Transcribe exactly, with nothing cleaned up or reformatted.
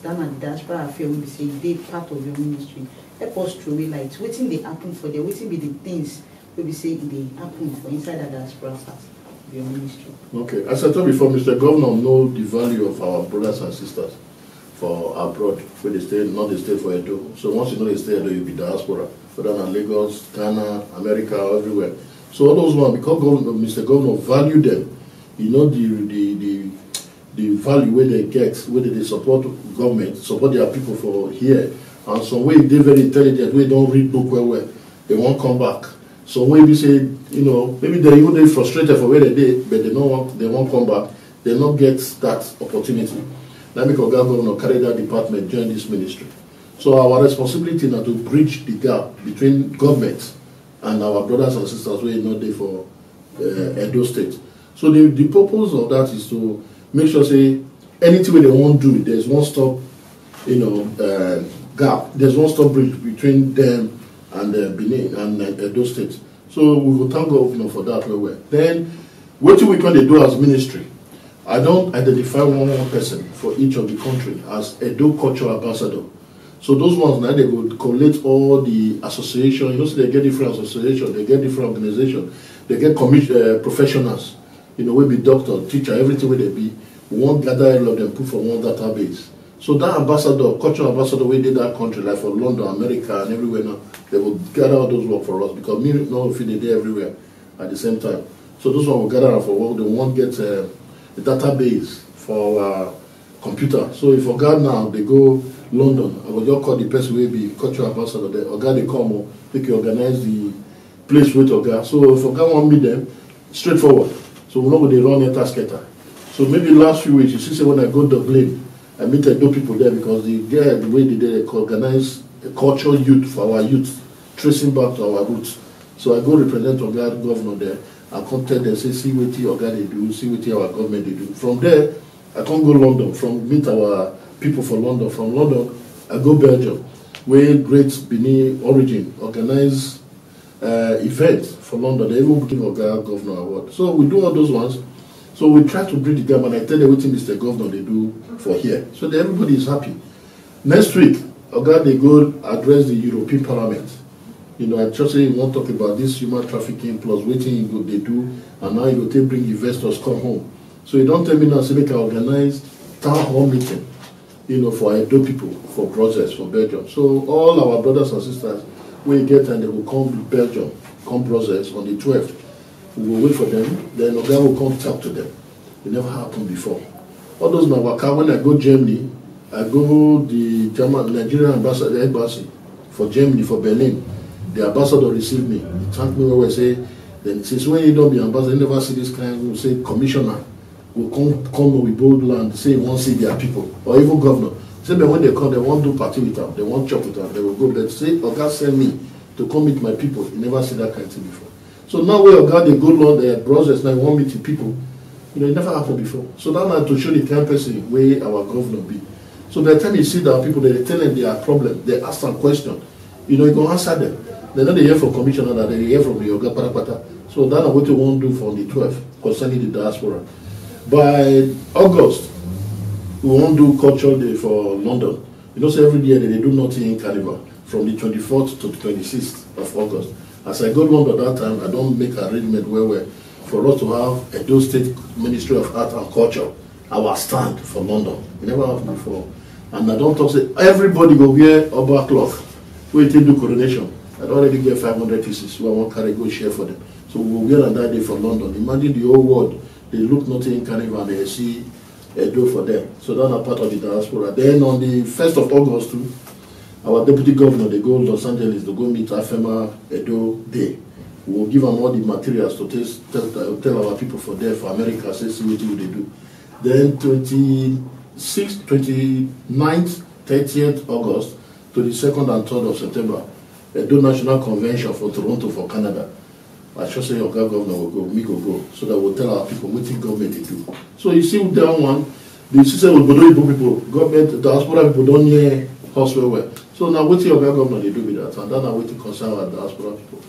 That na the diaspora affair wey be say e dey part of your ministry. Help us throw away light. Wetin dey happen for there? Wetin be the things wey be say e dey happen for inside that diaspora part of your ministry? Okay, as I talk before, Mister Governor know the value of our brothers and sisters for abroad, where they stay, not they stay for Edo. So once you know they stay Edo, you be diaspora, whether na Lagos, Ghana, America, or everywhere. So all those ones, because Governor, Mister Governor value them, you know the the the the value where they get, where they support government, support their people for here. And some way they very intelligent, we don't read book well well. They won't come back. Some way we say, you know, maybe they even dey frustrated for where they dey, but they don't want, they won't come back. They not get that opportunity. Let me call governor carry that department, join this ministry. So our responsibility now to bridge the gap between government and our brothers and sisters who are not there for uh, Edo State. So the, the purpose of that is to make sure say anything wey they wan do, there's one stop, you know, uh, gap. There's one stop bridge between them and uh, Benin and uh, Edo State. So we go thank governor for that well well. Then wetin we can dey do as ministry? I don identify one one person for each of the country as Edo cultural ambassador. So those ones now they go collate all the association. You know, so they get different association, they get different organization, they get commission uh, professionals. You know, we be doctor, teacher, everything wey they be. We wan gather all of them, put for one database. So that ambassador, cultural ambassador, we did that country like for London, America, and everywhere now. They will gather all those work for us because me no fit dey there everywhere at the same time. So those one will gather am for work. They wan get uh, a database for our computer. So if oga now they go London, I go just call the person wey be cultural ambassador there. Oga they come o, make you organize the place with oga. So if oga wan meet them, straightforward. So we no go dey run enter scatter. So maybe last few weeks you see say when I go Dublin, I meet Edo people there because the girl the way they dey organize a cultural youth for our youth, tracing back to our roots. So I go represent oga governor there. I come tell them say see wetin oga dey do, see wetin our government dey do. From there, I come go London, from meet our people for London. From London, I go Belgium, where great Benin origin organize uh, event for London. They even give oga governor award. So we do all those ones. So we try to bridge the gap, and I tell them wetin Mister Governor they do for here. So that everybody is happy. Next week, oga they go address the European Parliament. You know, I just say you wan talk about this human trafficking plus wetin you go dey do, and now you go take bring investors come home. So you don tell me now say make I organize town hall meeting, you know, for Edo people for Brussels, for Belgium. So all our brothers and sisters, we get and they will come Belgium, come Brussels on the twelfth. We will wait for them. Then oga will come talk to them. It never happened before. All those na waka when I go Germany, I go the German Nigerian ambassador embassy for Germany for Berlin. The ambassador received me. He thanked me when I say, then since when he don't be ambassador, he never see this kind of say commissioner will come come with bold land say he won't see their people or even governor. Say but when they come, they won't do party with them, they won't chop with them, they will go. But say oga send me to come meet my people. He never see that kind of thing before. So now where oga they go London, uh, Brussels now he won't meet the people. You know, it never happened before. So that now to show the kind person where our governor be. So by the time you see that people, they tell them their problem, they ask some question. You know, you go answer them. They know they hear from commissioner that they hear from the oga patapata. So that na wetin we wan do for the twelfth concerning the diaspora. By August, we wan do culture day for London. You know, so every year they dey do nothing in carnival from the twenty-fourth to the twenty-sixth of August. As I go London that time, I don make arrangement well well for us to have Edo State Ministry of Art and Culture, our stand for London. E never happen before. And I don talk say everybody go wear Oba cloth wey take do coronation. I don already get five hundred pieces wey I wan carry go share for them. So we go wear am that day for London. Imagine the whole world dey look nothing in carnival and they see Edo for them. So that na part of the diaspora. Then on the first of August too, our deputy governor dey go Los Angeles to go meet Afema Edo Day. We will give am all the materials to tell, tell, tell our people for there for America, say see wetin we dey do. Then twenty-sixth, twenty-ninth, thirtieth August, twenty-second and third of September, Edo National Convention for Toronto for Canada. I sure say oga governor will go, me go go, so that we'll tell our people wetin government dey do. So you see that one, the system with Bodo Igbo people, government, diaspora people don near us well well. So now wetin oga governor dey do be that, and that na wetin concern our diaspora people.